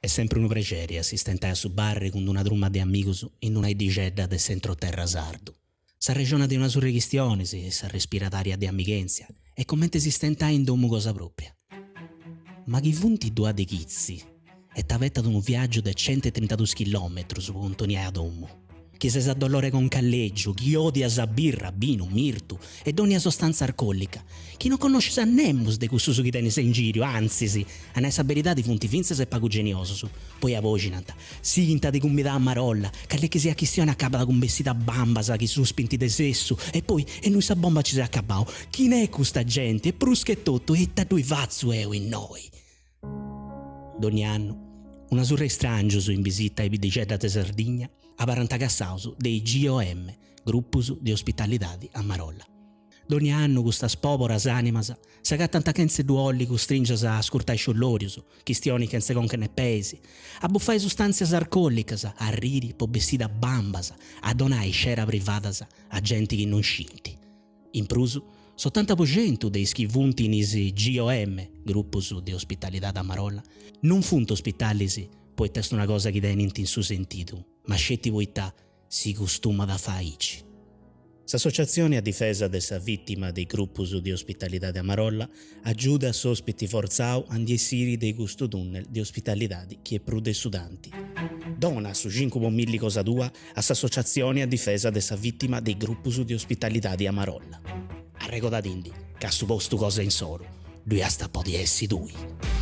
Est sempri unu prexeri a si stentai a su barri cun d'una truma de amigus in una 'iddixedda de s'entroterra sardu. S'arrexonat de una surra 'e chistionis, s'arrespirat aria de amighèntzia e comente si stentai in domu cosa pròpria. Ma chi funt duas de chitzi e t'abetat unu viàgiu de centuetrintaduus chilòmetrus po contoniai a domu, chi ses a dolor'e conca lègiu, chi òdias birra, binu, mirtu e dònnia sostàntzia arcòlica, chi no connoscis a nemus de cussus chi tenis a ingìriu, antzis, a nai sa beridadi funt fintzas e pagu geniosus, poi abòxinant, sighint a ti cumbidai a marolla, calechisiat chistioni acabat cun bessidas bambas chi suspint de sessu, e poi, innui sa bomba nci ses acabau, chini est custa genti e prus che totu ita ddui fatzu 'eu innoi? Dònnia annu, una surra 'e stràngius in bisita a is biddixeddas de Sardigna abarrant cassaus de is GOM, grupus de ospitalidadi a marolla. Dònnia annu custas pòboras ànimas s'agatant chentze ddu 'olli custringias a ascurtai sciollòrius, chistioni chentze conca ne peis, a bufai sustàntzias arcòlicas, a arriri po bessidas bambas, a donai sceras privadas a genti chi non scint. In prus, s'otanta po centu de is chi funt in is GOM, grupus de ospitalidadi a marolla, non funt ospitalis poita est una cosa chi tenint in su sentidu, ma sceti poita si costumat a fai aici. S'associatzioni a difesa de sa vìtima de is grupus de ospitalidadi a marolla agiudat s'ospiti fortzau a ndi essiri de custu tunnel de ospitalidadi chi est prus de su tanti. Dona su cincu po milli cosa tua a s'associatzioni a difesa de sa vìtima de is grupus de ospitalidadi a marolla. Arregodadindi ca a su postu cosa insoru ddui iast a podi essi tui.